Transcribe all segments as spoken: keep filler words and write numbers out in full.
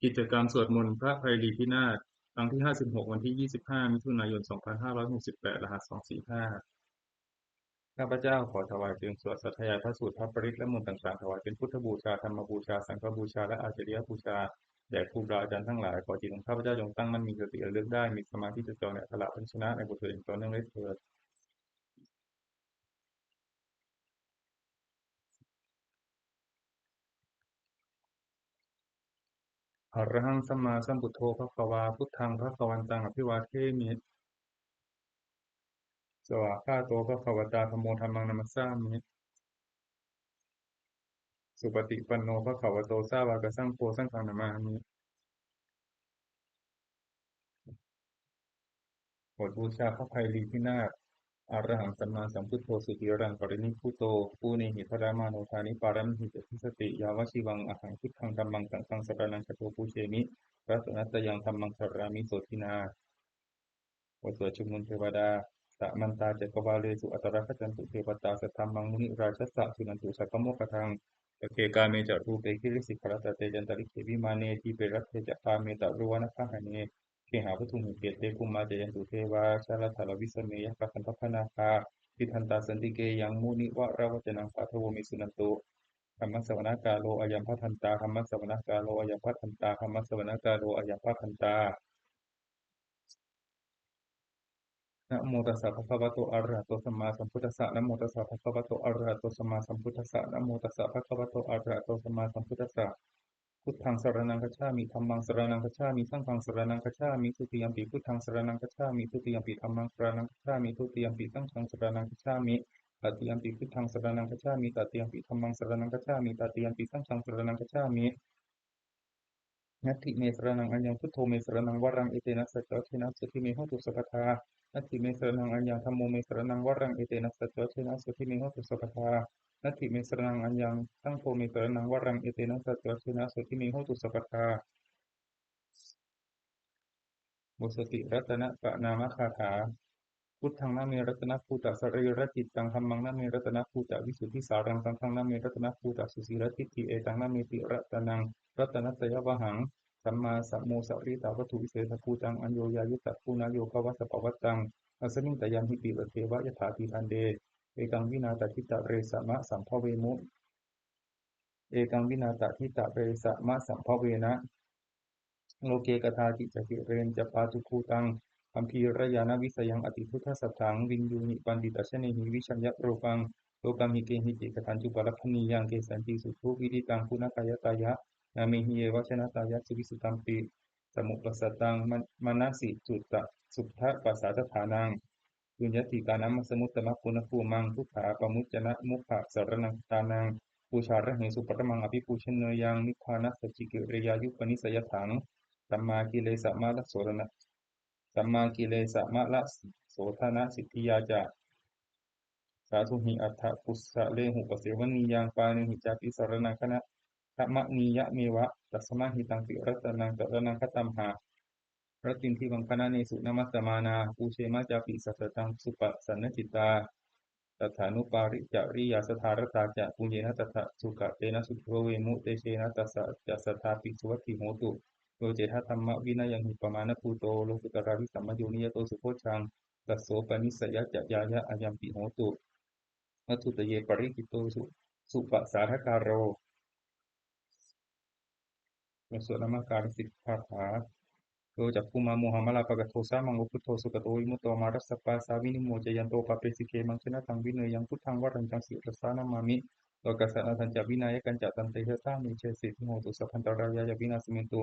กิจกรรมสวดมนต์พระไพรีพินาศ ครั้งที่ ห้าสิบหก วันที่ ยี่สิบห้า มิถุนายน สองพันห้าร้อยหกสิบแปด รหัส สองสี่ห้า ข้าพเจ้าขอถวายเสียงสวดสาธยายพระสูตรพระปริตรและมนต์ต่างๆ ถวายเป็นพุทธบูชา ธรรมบูชา สังฆบูชา และอาจาริยบูชา แด่ครูบาอาจารย์ทั้งหลาย ขอจิตของข้าพเจ้าจงตั้งมั่น มีสติระลึกได้ มีสมาธิจดจ่อในอักขระพยัญชนะในบทสวดอย่างต่อเนื่องด้วยเถิด Arahaṃ sammāsambuddho bhagavā, buddhaṃ bhagavantaṃ abhivādemi. Svākkhāto bhagavatā dhammo, dhammaṃ namassāmi. Supaṭipanno bhagavato sāvakasaṅgho, saṅghaṃ namāmi. บทบูชาพระไพรีพินาศ Arahaṃ sammāsambuddho suciraṃ parinibbuto, pūnehi dharamāno dāni pāramīhi ca dissati, yāvajīvaṃ ahaṃ buddhaṃ dhammaṃ saṅghaṃ saraṇaṃ gato, pūjemi ratanattayaṃ dhammaṃ dharāmi sotthinā. บทสวดชุมนุมเทวดา Samantā cakkavāḷesu atrāgacchantu devatā, saddhammaṃ munirājassa suṇantu saggamokkhadaṃ. Sagge kāme ca rūpe girisikharataṭe cantalikkhe vimāne, dīpe raṭṭhe ca gāme taruvanagahane gehavatthumhi khette, bhummā cāyantu devā jalathalavisame yakkhagandhabbanāgā, tiṭṭhantā santike yaṃ munivaravacanaṃ sādhavo me suṇantu. Dhammassavanakālo ayambhadantā, dhammassavanakālo ayambhadantā, dhammassavanakālo ayambhadantā. Namo tassa bhagavato arahato sammāsambuddhassa. Namo tassa bhagavato arahato sammāsambuddhassa. Namo tassa bhagavato arahato sammāsambuddhassa. Buddhaṃ saraṇaṃ gacchāmi. Dhammaṃ saraṇaṃ gacchāmi. Saṅghaṃ saraṇaṃ gacchāmi. Dutiyampi buddhaṃ saraṇaṃ gacchāmi. Dutiyampi dhammaṃ saraṇaṃ gacchāmi. Dutiyampi saṅghaṃ saraṇaṃ gacchāmi. Tatiyampi buddhaṃ saraṇaṃ gacchāmi. Tatiyampi dhammaṃ saraṇaṃ gacchāmi. Tatiyampi saṅghaṃ saraṇaṃ gacchāmi. Natthi me saraṇaṃ aññaṃ, buddho me saraṇaṃ varaṃ, etena saccavajjena sotthi me hotu sabbadā. Natthi me saraṇaṃ aññaṃ, dhammo me saraṇaṃ varaṃ, etena saccavajjena sotthi me hotu sabbadā. Natthi me saraṇaṃ aññaṃ, saṅgho me saraṇaṃ varaṃ, etena saccavajjena sotthi me hotu sabbadā. บทสวดติรัตนปณามคาถา Buddhaṃ name ratanabhūtasariracittam, dhammaṃ name ratanabhūtavisuddhisāraṃ, saṅghaṃ name ratanabhūtasusīladiṭṭhiṃ, etaṃ name tiratanaṃ ratanattayavhaṃ, sammā sammosaritāvatthuvise sabhūtaṃ aññoññayuttaguṇayogavasapavattaṃ, asmiṃ tayamhi tivattheva yathāti bhante. Ekaṃ vinā takittare samasambhavemu, ekaṃ vinā takittare samasambhavena loke kadāci ca hireñca pātubhūtaṃ gambhīrañāṇavisayaṃ atibuddhasatthaṃ viññūhi paṇḍitajanehi vijayarūpaṃ lokamhi kehici kadañcupalabhanīyaṃ kesañci suṭṭhu viditaṃ guṇakayatāya namehi yeva janatāya suvissuddhampi samuppasattaṃ ma-, manasi cittasuddhapasādaṭṭhānaṃ suññātikānaṃ masamuttamaguṇabhūmaṃ dukkhāpamuccanamukha saraṇaṃ gatānaṃ pūjārahesu paramaṃ abhipūjaneyyaṃ nibbānasacchikiriyāyupanissayatthaṃ sammākilesamallasona-, sammākilesamallasodhanasiddhiyā ca. Sādhūhi atthakusalehūpasevanīyaṃ pāṇinī cāpi saraṇaṃ gana-, gamaṃ niyyānameva tasmā hi taṃ tiratanaṃ saraṇaṃ gatāmha. Rattindivaṃ bhaṇānesu namassāmānā pūjema cāpi sattataṃ suppasannacittā. Satthanupāricariyā saddhāradā ca puññena tassa sugatena sugavemu tejena tassa ca saddhāpi suvatthi hotu. Yo cettha dhammavinayaṃ hi pamāṇabhūto lokuttaravisammāyo niyato subojjhaṃ tassopanisayañāya ayampi hotu. Vatthuttaye parakito su-, suppasādakāro. บทสวดนมการสิกขาถา Yo cakkhumā mohamalāpakaṭṭho sāmaṃ va buddho sugato vimutto mārassa pāsā vinimocayanto pāpesi khemaṃ janataṃ vineyyaṃ buddhaṃ varantaṃ sirasā namāmi lokassa nāthañca vināyakañca tantejasā me jayasiddhi hotu sabbantarāyā ca vināsamentu.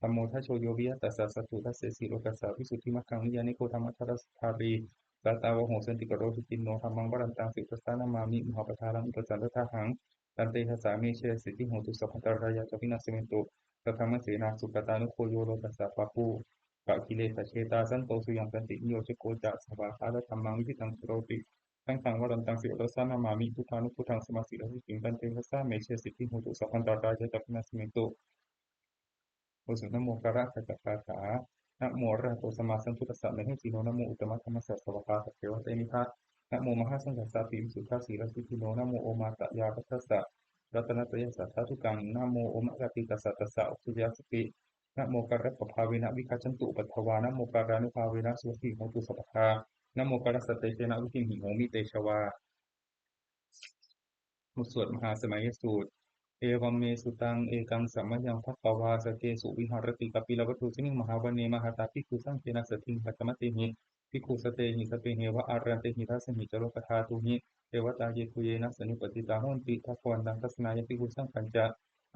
Dhammo dhajo yo viya tassa satthu dassesi lokassa visuddhimaggaṃ niyyāniko dhammadharassa dhārī sātāvaho santikaro suciṇṇo dhammaṃ varantaṃ sirasā namāmi mahāpadālaṃ upasantāraṃ tantejasā me jayasiddhi hotu sabbantarāyā ca vināsamentu. Saddhammasenā sugatānugo yo lokassa pāpū- pakilesacetā santo suyaṃ santiniyojako ca svākkhātadhammaṃ viditaṃ karoti saṅghaṃ varantaṃ sirasā namāmi buddhānubuddhaṃ samasīladiṭṭhiṃ tantejasā me jayasiddhi hotu sabbantarāyā ca vināsamentu. บทสวดนโมการะกะถา Namo arahato sammāsambuddhassa mahesino. Namo uttamadhammassa svākkhātasseva tenidha. Namo mahāsaṅghassāpi visuddhasīladiṭṭhino. Namo omātyāraddhassa ratanattayassa sādhukaṃ. Namo omakātītassa tassa oceyyassāpi Namokārappabhāvena vigacchantu upaddavā. Namokārānubhāvena suvatthi hotu sabbadā. Namokārassa tejena vidhimhi homi tejavā. บทสวดมหาสมัยสูตร Evaṃ me sutaṃ. Ekaṃ samayaṃ bhagavā sakkesu viharati kapilavatthusmiṃ mahāvane mahatā bhikkhusaṅghena saddhiṃ pañcamattehi bhikkhusatehi sabbeheva ārantehi. Dasahi ca lokadhātūhi devatā yebhuyyena sannipatitā honti bhagavantaṃ dassanāya bhikkhusaṅghañca.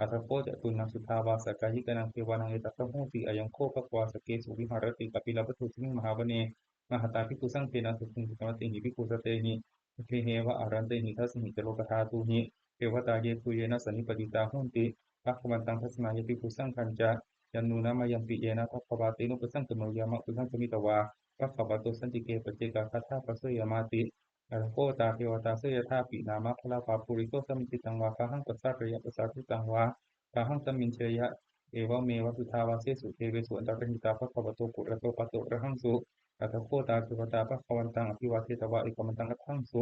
Atha kho catunnaṃ suddhāvāsakāyikānaṃ devānaṃ etadahosi: Ayaṃ kho bhagavā sakkesu viharati kapilavatthusmiṃ mahāvane mahatā bhikkhusaṅghena saddhiṃ pañcamattehi bhikkhusatehi sabbeheva ārantehi. Dasahi ca lokadhātūhi devatā yebhuyyena sannipatitā honti bhagavantaṃ dassanāya bhikkhusaṅghañca. Yannūna mayampi yena bhagavā tenupasaṅkameyyāma, upasaṅkamitvā bhagavato santike paccekagāthā bhāseyyāmāti. Atha kho tā devatā seyyathāpi nāma balavā puriso sammiñjitaṃ vā bāhaṃ pasāreyya, pasāritaṃ vā bāhaṃ sammiñjeyya, evameva suddhāvāsesu devesu antarahitā bhagavato purato pāturahaṃsu. Atha kho tā devatā bhagavantaṃ abhivādetvā ekamantaṃ aṭṭhaṃsu.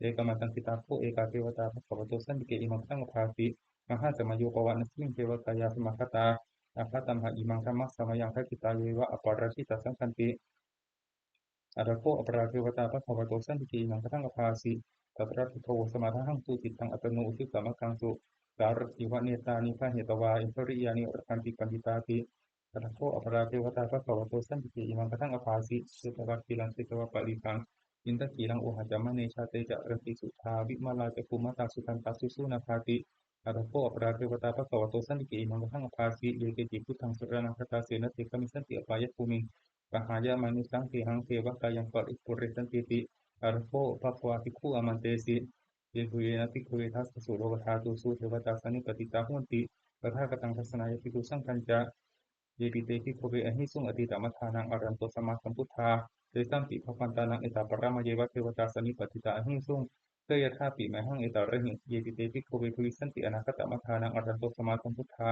Ekamantaṃ ṭhitā kho ekā devatā bhagavato santike imaṃ gāthaṃ abhāsi: Mahāsamayo pavanasmiṃ devakāyā samāgatā, āgatamha imaṃ dhammasamayaṃ dakkhitāyeva aparājitasaṅghanti. Atha kho aparā devatā bhagavato santike imaṃ gāthaṃ abhāsi: Tatra bhikkhavo samādahaṃsu cittaṃ attano ujukamakaṃsu, sārathīva nettāni gahetvā indriyāni rakkhanti paṇḍitāti. Atha kho aparā devatā bhagavato santike imaṃ gāthaṃ abhāsi: Chetvā khīlaṃ chetvā palighaṃ indakhīlaṃ ohaccamanejā, te caranti suddhā vimalā cakkhumatā sudantā susunāgāti. Atha kho aparā devatā bhagavato santike imaṃ gāthaṃ abhāsi: Ye keci buddhaṃ saraṇaṃ gatāse, na te gamissanti apāyabhūmiṃ, pahāya mānusaṃ dehaṃ devakāyaṃ paripūressantīti. Atha kho bhagavā bhikkhū āmantesi: Yebhuyyena bhikkhave dasasu lokadhātūsu devatā sannipatitā honti tathāgataṃ dassanāya bhikkhusaṅghañca. Yepi te bhikkhave ahesuṃ atītamaddhānaṃ arahanto sammāsambuddhā, tesampi bhagavantānaṃ etaparamāyeva devatā sannipatitā ahesuṃ, seyyathāpi mayhaṃ etarahi. Yepi te bhikkhave bhavissanti anāgatamaddhānaṃ arahanto sammāsambuddhā,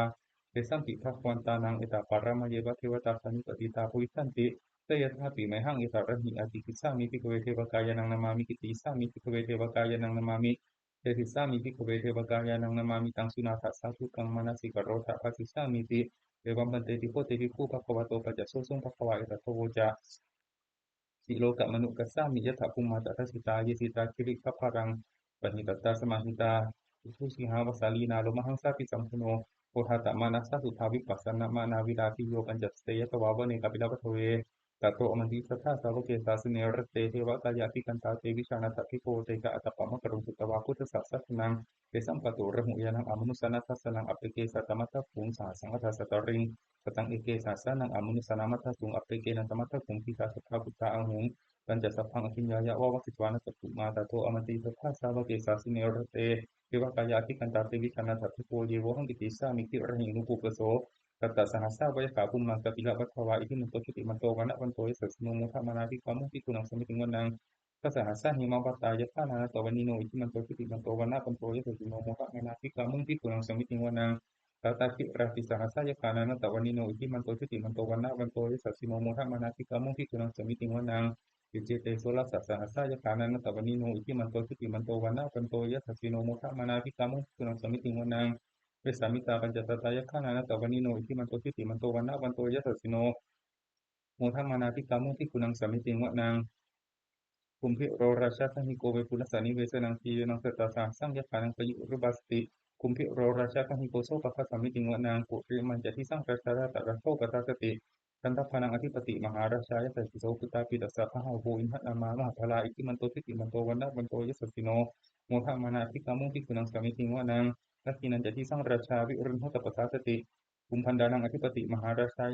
tesampi bhagavantānaṃ etaparamāyeva devatā sannipatitā bhavissanti, seyyathāpi mayhaṃ etarahi. Ācikkhissāmi bhikkhave devakāyānaṃ nāmāni, kittayissāmi bhikkhave devakāyānaṃ nāmāni, desissāmi bhikkhave devakāyānaṃ nāmāni. Taṃ suṇātha sādhukaṃ manasikarotha bhāsissāmīti. Evaṃ bhanteti kho te bhikkhū bhagavato paccassosuṃ. Bhagavā etadavoca: Silokamanukassāmi, yattha bhummā tadassitā, ye sitā girigabbharaṃ, pahitattā samāhitā. Puthū sīhāva sallīnā, lomahaṃsābhisambhuno, odātamanasā suddhā, vippasannamanāvilā, bhiyyo pañcasate ñatvā, vane kāpilavatthave. Tato āmantayi satthā sāvake, sāsane rate, devakāyā abhikkantā, te vijānātha bhikkhavo. Te ca ātappamakaruṃ, sutvā buddhassa sāsanaṃ, tesampāturahu ñāṇaṃ, amanussāna dassanaṃ. Appeke satamaddakkhuṃ, sahassaṃ atha sattariṃ, sataṃ eke sahassānaṃ amanussānamaddasuṃ. Appeke satamaddakkhuṃ, disā sabbā phuṭā ahuṃ, tañca sabbaṃ abhiññāya, vavakkhitvāna cakkhumā. Tato āmantayi satthā sāvake, sāsane rate, devakāyā abhikkantā, te vijānātha bhikkhavo. Ye vohaṃ kittayissāmi, girāhi anupubbaso. Sattasahassā va yakkhā, bhummā kāpilavatthavā, iddhimanto jutimanto, vaṇṇavanto yasassino, modamānā abhikkāmuṃ, bhikkhūnaṃ samitiṃ vanaṃ. Chasahassā hemavatā, yakkhā nānattavaṇṇino, iddhimanto jutimanto, vaṇṇavanto yasassino, modamānā abhikkāmuṃ, bhikkhūnaṃ samitiṃ vanaṃ. Sātāgirā tisahassā, yakkhā nānattavaṇṇino, iddhimanto jutimanto, vaṇṇavanto yasassino, modamānā abhikkāmuṃ, bhikkhūnaṃ samitiṃ vanaṃ. Iccete soḷasasahassā, yakkhā nānattavaṇṇino, iddhimanto jutimanto, vaṇṇavanto yasassino, modamānā abhikkāmuṃ, bhikkhūnaṃ samitiṃ vanaṃ. Vessāmittā pañcasatā, yakkhā nānattavaṇṇino, iddhimanto jutimanto, vaṇṇavanto yasassino, modamānā abhikkāmuṃ, bhikkhūnaṃ samitiṃ vanaṃ. Kumbhīro rājagahiko, vepullassa nivesanaṃ, bhiyyo naṃ satasahassaṃ, yakkhānaṃ payirupāsati. Kumbhīro rājagahiko, sopāga samitiṃ vanaṃ. Purimañca disaṃ rājā, dhataraṭṭho pasāsati, gandhabbānaṃ ādhipati mahārājā yasassi so. Puttāpi tassa bahavo, indanāmā mahabbalā, iddhimanto jutimanto, vaṇṇavanto yasassino, modamānā abhikkāmuṃ, bhikkhūnaṃ samitiṃ vanaṃ. Dakkhiṇañca disaṃ rājā, virūḷho tappasāsati, kumbhaṇḍānaṃ ādhipati mahārājā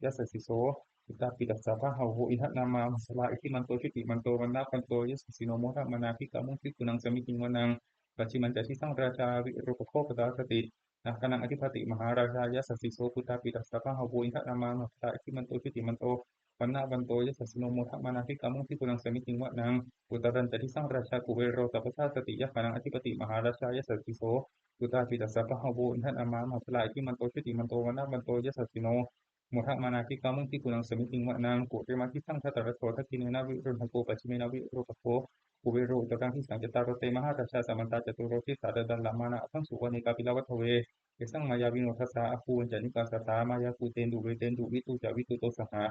yasassi so. Puttāpi tassa bahavo, indanāmā mahabbalā, iddhimanto jutimanto, vaṇṇavanto yasassino, modamānā abhikkāmuṃ, bhikkhūnaṃ samitiṃ vanaṃ. Pacchimañca disaṃ rājā, virūpakkho pasāsati, nāgānaṃ ādhipati mahārājā yasassi so. Puttāpi tassa bahavo, indanāmā mahabbalā, iddhimanto jutimanto, vaṇṇavanto yasassino, modamānā abhikkāmuṃ, bhikkhūnaṃ samitiṃ vanaṃ. Uttarañca disaṃ rājā, kuvero tappasāsati, yakkhānaṃ ādhipati mahārājā yasassi so. Puttāpi tassa bahavo, indanāmā mahabbalā, iddhimanto jutimanto, vaṇṇavanto yasassino, Modamānā abhikkāmuṃ bhikkhūnaṃ samitiṃ vanaṃ. Purimaṃ disaṃ dhataraṭṭho, dakkhiṇena virūḷhako, pacchimena virūpakkho, kuvero uttaraṃ disaṃ. Cattāro te mahārājā, samantā caturo disā, daddallamānā aṭṭhaṃsu vane kāpilavatthave. Tesaṃ māyāvino dāsā āgū vañcanikā saṭhā, māyā kuṭeṇḍu veṭeṇḍu viṭū ca viṭuṭo saha,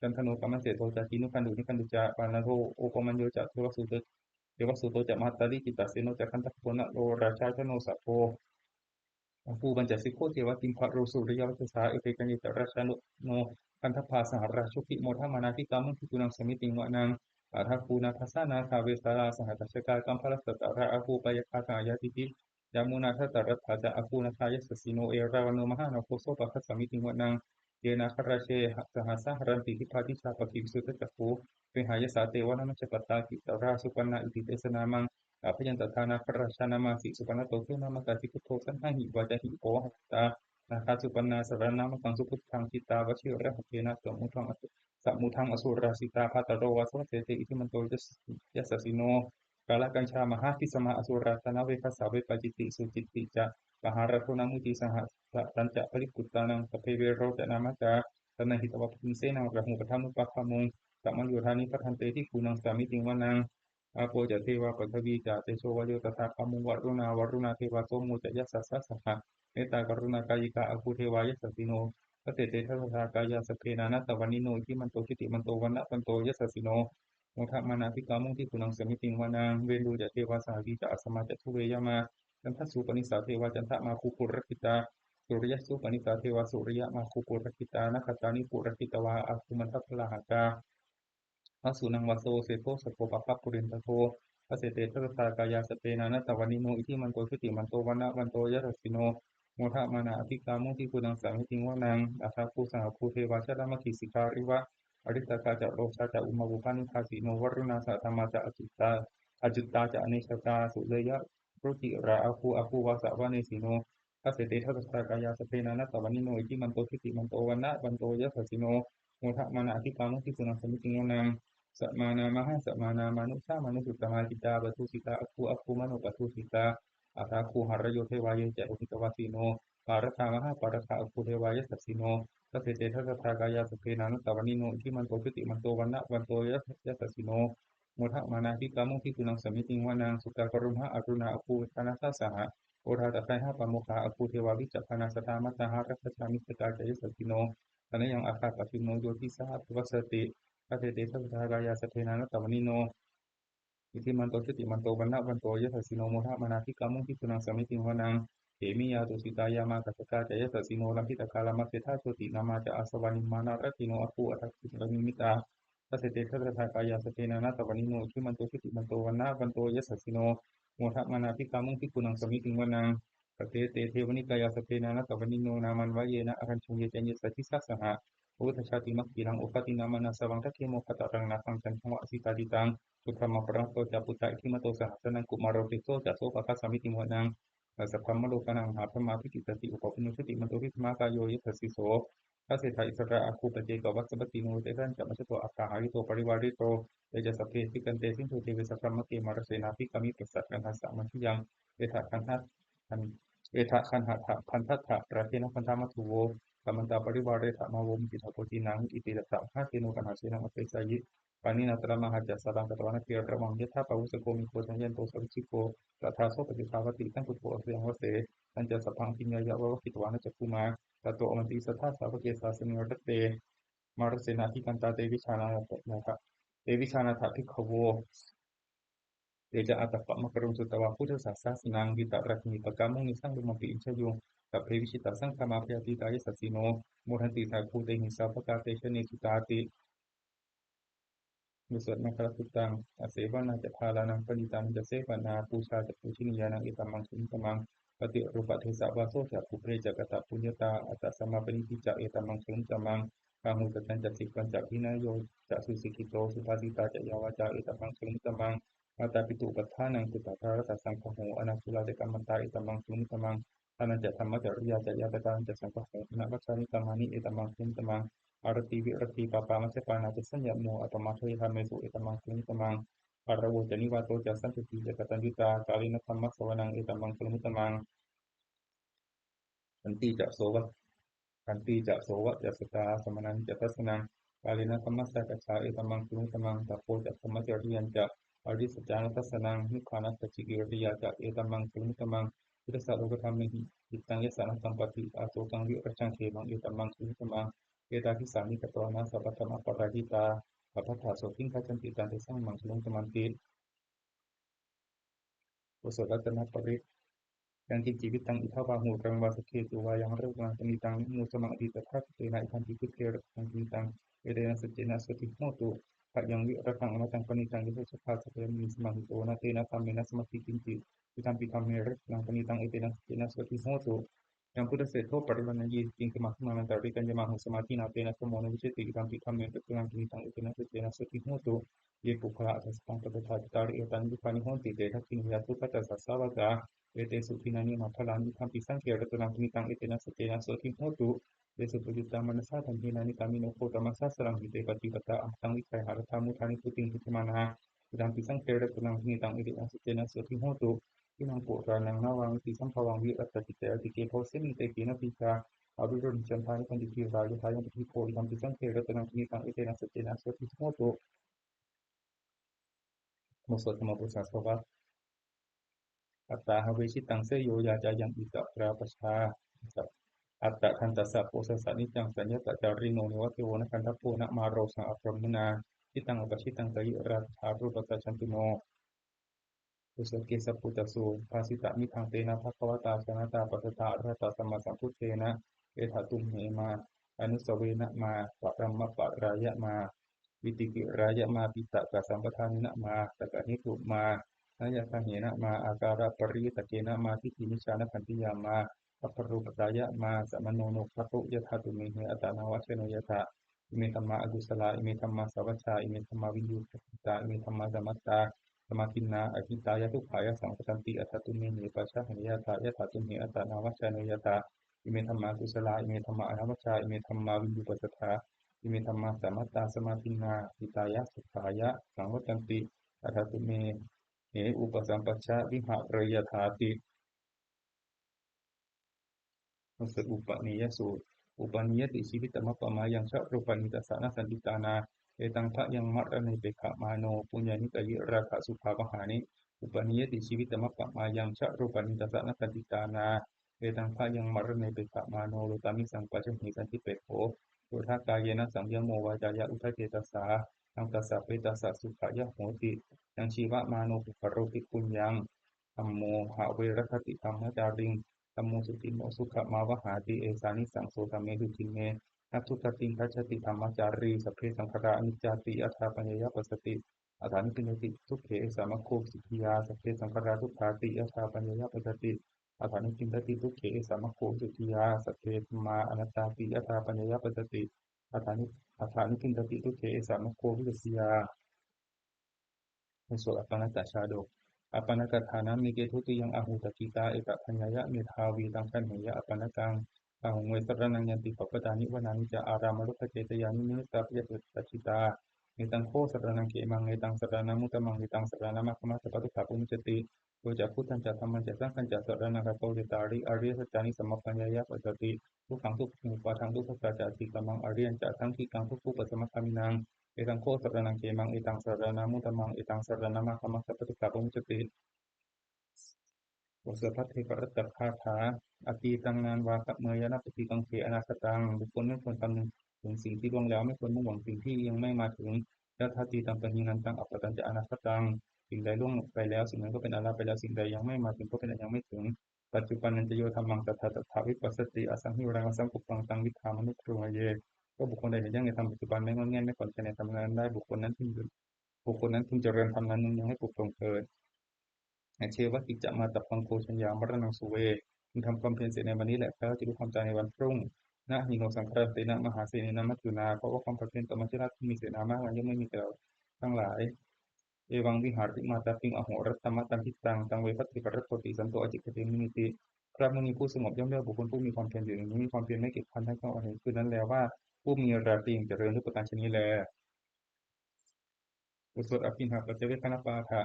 candano kāmaseṭṭho ca kinnughaṇḍu nighaṇḍu ca, panādo opamañño ca devasūto, devasūto ca mātali, cittaseno ca gandhabbo naḷo rājā janosabho, āgū pañcasikho ceva timbarū suriyavacchasā. Ete caññe ca rājāno gandhabbā saha rājubhi, modamānā abhikkāmuṃ bhikkhūnaṃ samitiṃ vanaṃ. Athāgū nābhasā nāgā vesālā sahatacchakā, kambalassatarā āgū pāyāgā saha ñātibhi, yāmunā dhataraṭṭhā ca āgū nāgā yasassino, erāvaṇo mahānāgo sopāga samitiṃ vanaṃ. Ye nāgarāje sahasā haranti dibbā dijā pakkhi visuddhacakkhū, vehāyasā te vanamajjhapattā citrā supaṇṇā iti tesa nāmaṃ. Abhayantadā nāgarājānamāsi, supaṇṇato khemamakāsi buddho, saṇhāhi vācāhi upavhayantā nāgā supaṇṇā saraṇamakaṃsu buddhaṃ. Jitā vajirahatthena samuddaṃ asu-, samuddaṃ asurā sitā, bhātaro vāsavassete iddhimanto yas-, yasassino. Kālakañjā mahābhismā asurā dānaveghasā, vepacitti sucitti ca pahārādo namucī saha, satañca baliputtānaṃ sabbe verocanāmakā, sannayhitvā baliṃ senaṃ rāhubhaddamupāgamuṃ. Samayodāni bhaddante bhikkhūnaṃ samitiṃ vanaṃ. Āpo ca devā paṭhavī ca tejo vāyo tadāgamuṃ, varuṇā vāruṇā devā somo ca yasasā saha, mettākaruṇākāyikā āgū devā yasassino. Dasete dasadhā kāyā sabbe nānattavaṇṇino, iddhimanto jutimanto vaṇṇavanto yasassino, modamānā abhikkāmuṃ bhikkhūnaṃ samitiṃ vanaṃ. Veṇḍū ca devā sahalī ca asamā ca duve yamā, candassūpanisā devā candamāgū purakkhitā, suriyassūpanisā devā suriyamāgū purakkhitā, nakkhattāni purakkhitvā āgū mandavalāhakā, vasūnaṃ vāsavo seṭṭho sakkopāga purindado. Dasete dasadhā kāyā sabbe nānattavaṇṇino, iddhimanto jutimanto vaṇṇavanto yasassino, modamānā abhikkāmuṃ bhikkhūnaṃ samitiṃ vanaṃ. Athāgū sahabhū devā jalamaggisikhāriva, ariṭṭhakā ca rojā ca ummāpupphanibhāsino, varuṇā sahadhammā ca accutā, accutā ca anejakā, sūleyyarucirā āgū āgū vāsavanesino. Dasete dasadhā kāyā sabbe nānattavaṇṇino, iddhimanto jutimanto vaṇṇavanto yasassino, modamānā abhikkāmuṃ bhikkhūnaṃ samitiṃ vanaṃ. Samānā mahāsamānā mānusā mānusuttamā, khiḍḍāpadūsitā āgū āgū manopadūsitā, athāgū harayo devā ye ca lohitavāsino, pāragā mahāpāragā āgū devā yasassino. Dasete dasadhā kāyā sabbe nānattavaṇṇino, iddhimanto jutimanto vaṇṇavanto yas-, yasassino, modamānā abhikkāmuṃ bhikkhūnaṃ samitiṃ vanaṃ. Sukkā karumhā aruṇā āgū veghanasā saha, odātagayhā pāmokkhā āgū devā vicakkhaṇā, sadāmattā hāragajā missakā ca yasassino, thanayaṃ āgā pajjunno yo disā abhivassati. Dasete dasadhā kāyā sabbe nānattavaṇṇino, iddhimanto jutimanto vaṇṇavanto yasassino, modamānā abhikkāmuṃ bhikkhūnaṃ samitiṃ vanaṃ. Khemiyā tusitā yāmā kaṭṭhakā ca yasassino, lambītakā lāmaseṭṭhā jotināmā ca āsavā nimmānaratino āgū athāgū paranimmitā. Dasete dasadhā kāyā sabbe nānattavaṇṇino, iddhimanto jutimanto vaṇṇavanto yasassino, modamānā abhikkāmuṃ bhikkhūnaṃ samitiṃ vanaṃ. Saṭṭhete devanikāyā sabbe nānattavaṇṇino, nāmanvayena āraññā ye caññe sadisā saha, pavutthajātimakkhilaṃ oghatiṇṇamanāsavaṃ, dakkhemoghataraṃ nāgaṃ candaṃva asitātitaṃ. Subrahmā paramatto ca puttā iddhimato saha, sanaṅkumāro tisso ca sopāga samitiṃ vanaṃ. Sahassabrahmalokānaṃ mahābrahmābhitiṭṭhati, upapanno jutimanto bhismākāyo yasassi so. Dasettha issarā āgū paccekavasavattino, tesañca majjhato āgā hārito parivārito. Te ca sabbe abhikkante sinde deve sabrahmake, mārasenā abhikkāmi passa kaṇhassa mandiyaṃ. Etha gaṇhatha etha gaṇhatha bandhatha rāgena bandhamatthu vo, samantā parivāretha mā vo muñcittha koci naṃ. Iti tattha mahāseno kaṇhasenaṃ apesayi, pāṇinā talamāhacca saraṃ katvāna bheravaṃ. Yathā pāvussako megho thanayanto savijjuko, tadā so paccudāvatti saṅkuddho asayaṃvase. Tañca sabbaṃ abhiññāya vavakkhitvāna cakkhumā, tato āmantayi satthā sāvake sāsane rate. Mārasenā abhikkantā te vijānātha, te vijānātha bhikkhavo. Te ca ātappamakaruṃ sutvā buddhassa sāsanaṃ, vītarāgehi pakkāmuṃ nesaṃ lomampi iñjayuṃ. Sabbe vijitasaṅgāmā bhayātītā yasassino, modanti saha bhūtehi sāvakā te janesutāti. บทสวดมังคลสุตตัง Asevanā ca bālānaṃ paṇḍitānañca sevanā, pūjā ca pūjanīyānaṃ etammaṅgalamuttamaṃ. Paṭirūpadesavāso ca pubbe ca katapuññatā, attasammāpaṇidhi ca etammaṅgalamuttamaṃ. Bāhusaccañca sippañca vinayo ca susikkhito, subhāsitā ca yā vācā etammaṅgalamuttamaṃ. Mātāpituupaṭṭhānaṃ puttadārassa saṅgaho, anākulā ca kammantā etammaṅgalamuttamaṃ. Dānañca dhammacariyā ca ñātakānañca saṅgaho, anavajjāni kammāni etammaṅgalamuttamaṃ. Āratī viratī pāpā majjapānā ca saññamo, appamādo ye dhammesu etammaṅgalamuttamaṃ. Gāravo ca nivāto ca santuṭṭhī ca kataññutā, kālena dhammassavanaṃ etammaṅgalamuttamaṃ. Khantī ca sovac Khantī ca sovacassatā samaṇāni ca dassanaṃ kālena dhammasākacchā etammaṅgalamuttamaṃ. Tapo ca brahmacariyañca ariyasaccāna dassanaṃ nibbānasacchikiriyā ca etammaṅgalamuttamaṃ. Phuṭṭhassa lokadhammehi cittaṃ yassa na kampati asokaṃ virajaṃ khemaṃ etammaṅgalamuttamaṃ. Etādisāni katvāna sabbatthamaparājitā sabbattha sotthiṃ gacchanti tantesaṃ maṅgalamuttamanti. บทสวดรัตนปริตร Yaṅkiñci vittaṃ idha vā huraṃ vā saggesu vā yaṃ ratanaṃ paṇītaṃ vimuttamaṃ ādi tathāgatena idampi buddhe ratanaṃ paṇītaṃ etena saccena sotthi hotu. Khayaṃ virataṃ amataṃ paṇītaṃ yadajjhagā sakyamunī samāhito na tena dhammena samatthi kiñci idampi dhamme ratanaṃ paṇītaṃ etena saccena sotthi hotu. Yaṃ buddhaseṭṭho parivaṇṇayī suciṃ samaggamaṃ nāntarikaññamāhu samādhinā tena dhammo na vijjati idampi dhamme ratanaṃ paṇītaṃ etena saccena sotthi hotu. Ye puggalā aṭṭha sataṃ pasaṭṭhā cattāri etāni yugāni honti te dakkhiṇeyyā sugatassa sāvakā etesu dinnāni mahapphalāni idampi saṅghe ratanaṃ paṇītaṃ etena saccena sotthi hotu. Ye suppayuttā manasā daḷhena nikkāmino gotamasāsanaṃ te pattipattā amataṃ vigayha laddhā mudhā nibbutiṃ bhaññamānā idampi saṅghe ratanaṃ paṇītaṃ etena saccena sotthi hotu. Khīṇaṃ purāṇaṃ navaṃ natthi sambhavaṃ virattacittāyatike bhavasmiṃ te khīṇabījā avirūḷhichandā nibbanti dhīrā yathāyampadīpo idampi saṅghe ratanaṃ paṇītaṃ etena saccena sotthi hotu. บทสวดธรรมบทสาสวะ Atthāhave jitaṃ seyyo yācāyaṃ itaprā pajā attadantassa posassa niccaṃ saññatacārino neva devo na gandhabbo na māro saṅgahaṃ brahmunā jitaṃ apajitaṃ seyyathā rūpassa candimo. บทสวดเกสสัพพุตตสูตร Bhāsitamidaṃ tena bhagavatā jānatā passatā arahatā sammāsambuddhena etha tumhe mā anusavena mā paramparāya mā vītikirāya mā piṭakasampadanena mā sakahekū mā nāyagāhena mā ākārapariyattakena mā diṭṭhimicchānabhantiyā mā abharūpatāya mā samānonukkhātu yathā tumhehi attānaṃ avajjānūyatha. Ime dhammā akusalā, ime dhammā sāvajjā, ime dhammā viññūhīpasīditā, ime dhammā sammatā samādinnā ahitāya dukkhāya saṃvattanti. Atha tumhehi pajānāyatha yathā tumhe attānaṃ avajjānūyatha. Ime dhammā kusalā, ime dhammā anavajjā, ime dhammā viññūhīpasadā, ime dhammā sammatā samādinnā hitāya sukhāya saṃvattanti. Atha tumhehi upasampajja vihareyyathāti. บทสวดอุปเนยสูตร Upanīyati jīvitamappamāyaṃ ca rūpāni tassa na sandiṭṭhānā etaṃ bhayaṃ maraṇeppekkhāmāno puññāni ca ye rāgasukhāvahāni. Upanīyati jīvitamappamāyaṃ ca rūpāni tassa na sandiṭṭhānā etaṃ bhayaṃ maraṇeppekkhāmāno lotāni sampajāhi sandiṭṭheko. Buddhā kāyena saṃyamo vācāya uda cetasā saṅghassa petāsa sukhāya hoti. Yaṃ jīvamāno puggalo bhikkhūnaṃ dhammo āve rakkhati dhammacāriṃ dhammo suciṇṇo sukhamāvahāti. Esānisaṃso dhamme suciṇṇe na dugatiṃ gacchati dhammacārī. Sabbe saṅkhārā aniccāti yadā paññāya passati atha nibbindati dukkhe esa maggo visuddhiyā. Sabbe saṅkhārā dukkhāti yadā paññāya passati atha nibbindati dukkhe esa maggo visuddhiyā. Sabbe dhammā anattāti yadā paññāya passati atha ni- atha nibbindati dukkhe esa maggo visuddhiyā. บทสวดอัปปณะกชาดก Appannakkhaṇāni me khette yaṃ āhu takkhitvā ekapaññāya medhāvī taṃ gaṇheyya appannaṃ. Bāhuṃ ve saraṇaṃ yanti pabbatāni vanāni ca ārāmarukkhacetyāni minusāpyasacchitā. Netaṃ kho saraṇaṃ khemaṃ, netaṃ saraṇamuttamaṃ, netaṃ saraṇamāgamassa pattukkhā pamuccati. Yo ca buddhañca dhammañca saṅghañca saraṇaṃ gato yathāriṃ ariyasaccāni samāpaññāya passati. Dukkhaṃ dukkhupādānaṃ dukkhassa ca atikkamaṃ ariyañca sāṅkhikaṃ dukkhūpasamagāminaṃ. Etaṃ kho saraṇaṃ khemaṃ, etaṃ saraṇamuttamaṃ, etaṃ saraṇamāgamassa pattukkhā pamuccati. บทสวดภัทเทกรัตตคาถา Atītaṃ nānvāgameyya nappaṭikaṅkhe anāgataṃ. บุคคลไม่ควรคำนึงถึงสิ่งที่ล่วงแล้ว ไม่ควรมุ่งหวังสิ่งที่ยังไม่มาถึง Yadatītaṃ pahīnantaṃ appattañca anāgataṃ. สิ่งใดล่วงไปแล้ว สิ่งนั้นก็เป็นอันละไปแล้ว สิ่งใดยังไม่มาถึงก็เป็นอันยังไม่ถึง Paccuppannañca yo dhammaṃ tattha tattha vipassati asaṃhiraṃ asaṅkuppaṃ taṃ viddhā manubrūhaye. ก็บุคคลใดเห็นแจ้งในธรรมปัจจุบัน ไม่ง่อนแง่น ไม่คลอนแคลนในธรรมนั้นได้ บุคคลนั้นพึง บุคคลนั้นพึงเจริญธรรมนั้นเนืองๆ ให้ปลุกปลงเถิด Ajjeva kiccamātappaṃ ko jaññā maraṇaṃ suve. พึงทำความเพียรเสียในวันนี้แหละ ใครเล่าจะรู้ความตายในวันพรุ่ง Na hi no saṅgarantena mahāsenena maccunā. เพราะว่าความผัดเพี้ยนต่อมัจจุราชผู้มีเสนามากนั้นย่อมไม่มีแก่เราทั้งหลาย Evaṃ vihārimātāpiṃ ahorattamatanditaṃ taṃ ve bhaddekarattoti santo ācikkhate munīti. พระมุนีผู้สงบย่อมเรียกบุคคลผู้มีความเพียรอยู่อย่างนี้ มีความเพียรไม่เกียจคร้านทั้งกลางวันทั้งคืนนั้นแลว่า ผู้มีราตรีอย่างเจริญด้วยประการฉะนี้แล บทสวดอภิณหปัจจเวกขณปาฐะ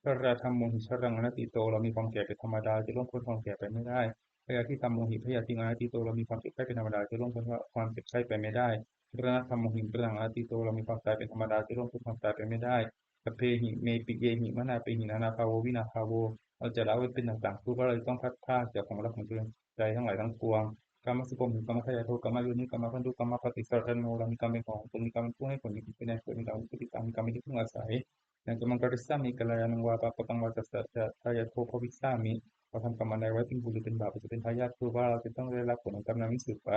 Jarādhammomhi jaraṃ anatīto. เรามีความแก่เป็นธรรมดา จะล่วงพ้นความแก่ไปไม่ได้ Byādhidhammo hi bhayā tiṇṇannātīto. เรามีความเจ็บไข้เป็นธรรมดา จะล่วงพ้นความเจ็บไข้ไปไม่ได้ Maraṇadhammo hi maraṇaṃ anātīto. เรามีความตายเป็นธรรมดา จะล่วงพ้นความตายไปไม่ได้ Sabbehi me piyehi manāpehi nānābhāvo vinābhāvo. เราจะละเว้นเป็นต่างๆ ทุกข์ เพราะเราจะต้องพลัดพรากจากของรักของใจทั้งหลายทั้งปวง Kammassakomhi kammadāyādo kammayoni kammabaṇḍu kammapaṭisaraṇo. เรามีกรรมเป็นของของตน มีกรรมเป็นผู้ให้ผล มีกรรมเป็นแดนเกิด มีกรรมเป็นผู้อาศัย Yaṃ kammaṃ karissāmi kalyāṇaṃ vā pāpakaṃ vā tassa dāyādo bhavissāmi. เราทำกรรมอันใดไว้ เป็นบุญหรือเป็นบาป เราจะเป็นทายาท คือว่าเราจะต้องได้รับผลของกรรมนั้นสืบไป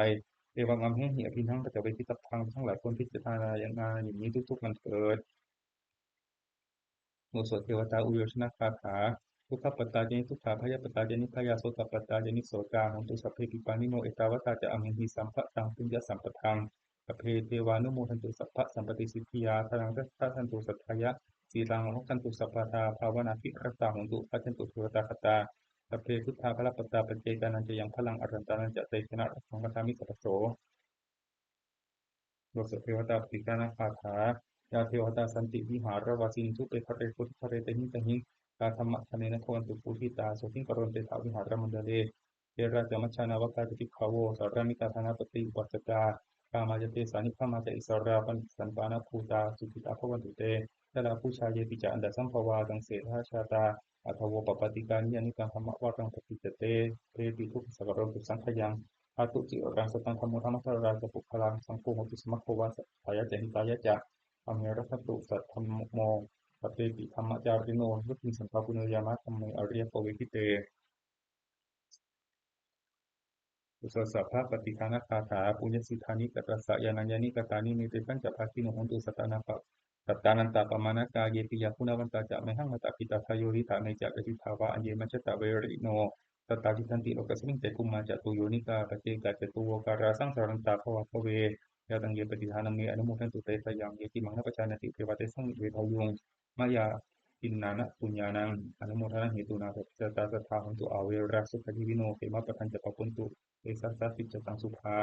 Evaṃ amhehi abhiṇhaṃ pañcavekkhitabbaṃ. ท่านทั้งหลายควรพิจารณาอย่างนี้ทุกๆวันเถิด บทสวดเทวตาอุยโยชนคาถา Dukkhappattā ca niddukkhā bhayappattā ca nibbhayā sokappattā ca nissokā hontu sabbepi pāṇino. Ettāvatā ca amhehi sambhataṃ puññasampadaṃ sabbe devānumodantu sabbasampattisiddhiyā. Dānaṃ dadantu saddhāya sīlaṃ rakkhantu sabbadā bhāvanābhiratā hontu gacchantu devatāgatā. Sabbe buddhā balappattā paccekānañca yaṃ balaṃ arahantānañca tejena rakkhaṃ bandhāmi sabbaso. บทสวดเทวตาปฏิฆานาคาถา Yā devatā santi vihāravāsinī thūpe ghare bodhighare tahiṃ tahiṃ, tā dhammadānena bhavantu pūjitā sotthiṃ karontedha vihāramaṇḍale. Therā ca majjhā navakā ca bhikkhavo sārāmikā dānapatī upasakkā, gāmā ca desā nigamā ca issarā paṇḍitasambhūtā sukhitā bhavantu te. Jalābujā yepi ca aṇḍasambhavā saṃsedajātā athavopapātikā niyyānikaṃ dhammavaraṃ paṭicca te sabbepi dukkhassa karontu saṅkhayaṃ. Ṭhātu ciraṃ sataṃ dhammo dhammaddharā ca puggalā, saṅgho hotu samaggo va saddhiṃ hitāya ca. Amhe rakkhatu saddhammo sabbepi dhammacārino, suvatthi saṅghā puññā yāmā dhamme ariyappavedite. บทสวดสัพพปฏิฆานาคาถา Puññassidāni katassa yānaṃ yāni katāni me, tesañca bhāgino hontu sattānantāpamāṇakā. Ye piyā guṇavantā ca mayhaṃ matāpitā tayojitā, me ca jātidāvā aññe majjhattā verino, sattā tiṭṭhanti lokasmiṃ catummā catuyonikā paccekagātā catuvokārā saṃsarantā bhavābhave. Yā taṃ ye pattidānaṃ me anumodantu te sayaṃ, ye cimaṃ na pajānanti te va tesaṃ vedayyuṃ. Mayā dinnāna puññānaṃ anumodanahetunā sabbe sattā sadā hontu averā sukhajīvino khemappadañca pāpuntu, tesaṃ sāti cataṃ subhā.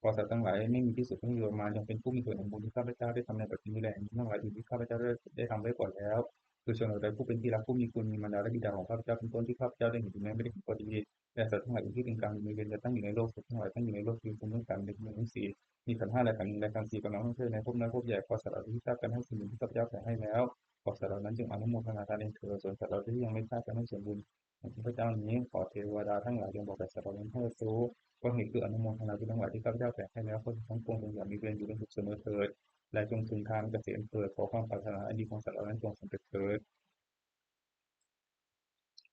ขอสัตว์ทั้งหลายไม่มีที่สุดทั้งมวล จงเป็นผู้มีส่วนแห่งบุญที่ข้าพเจ้าได้ทำในปัจจุบันนี้ และแห่งบุญทั้งหลายอื่นที่ข้าพเจ้าได้ทำไว้ก่อนแล้ว คือชนเหล่าใดผู้เป็นที่รักผู้มีคุณ มีมารดาและบิดาของข้าพเจ้าเป็นต้น ที่ข้าพเจ้าได้เห็นดีแม้ไม่ได้เห็นก็ดี และสัตว์ทั้งหลายอื่นที่เป็นกลาง มีเวรจะตั้งอยู่ในโลก สัตว์ทั้งหลายตั้งอยู่ในโลก คือภูมิทั้งสาม ดินฟ้าดินน้ำสี มีขันธ์ห้าและขันธ์หนึ่งและขันธ์สี่ กำลังห้ามช่วยในภพน้อยภพใหญ่ ขอสัตว์เหล่านี้ที่ทราบกันให้สิ่งหนึ่งที่ข้าพเจ้าแผ่ให้แล้ว ขอสัตว์เหล่านั้นจงอนุโมทนาทานเองเถิด ส่วนสัตว์เหล่าใดที่ยังไม่ทราบกันให้ส่วนบุญ ของข้าพเจ้านี้ ขอเทวดาทั้งหลายจงบอกแก่สัตว์เหล่านั้นให้รับรู้ เพราะเหตุคืออนุโมทนาบุญทั้งหลายที่ข้าพเจ้าแผ่ให้แล้ว ขอสัตว์ทั้งปวงจงอย่ามีเวรอยู่เป็นสุขเสมอเถิด และจงถึงทางเกษมเถิด ขอความปรารถนาอันดีของสัตว์เหล่านั้นจงสำเร็จเถิด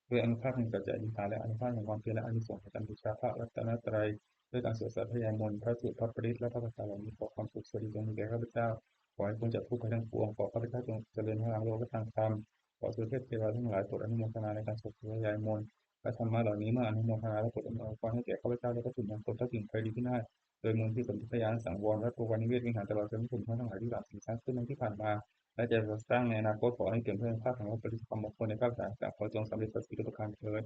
ด้วยอานุภาพแห่งสัจจะอธิษฐาน และอานุภาพแห่งความเพียร และอานิสงส์แห่งการบูชาพระรัตนตรัย ด้วยการสวดสาธยายมนต์ พระสูตร พระปริตร และพระคาถาเหล่านี้ ขอความสุขสวัสดีจงมีแก่ข้าพเจ้า ขอให้พ้นจากทุกข์ภัยทั้งปวง ขอข้าพเจ้าจงเจริญทั้งทางโลกและทางธรรม ขอสุเทพเทวาทั้งหลายโปรดอนุโมทนาในการสวดสาธยายมนต์ พระธรรมะเหล่านี้ เมื่ออนุโมทนาแล้วโปรดอำนวยพรให้แก่ข้าพเจ้า และก็สิ่งยังตน และสิ่งภัยดีพินาศ โดยมนต์ที่สนทยาสังวร วัดบวรนิเวศวิหาร ตลอดจนผลทั้งหลายที่สามสิ่งสร้างขึ้นในที่ผ่านมา และจะสร้างในอนาคต ขอให้เกิดเพื่อข้าพเจ้า พระปริสุทธิ์ความมงคลในข้าพเจ้า ขอจงสำเร็จสักสิ่งทุกประการเถิด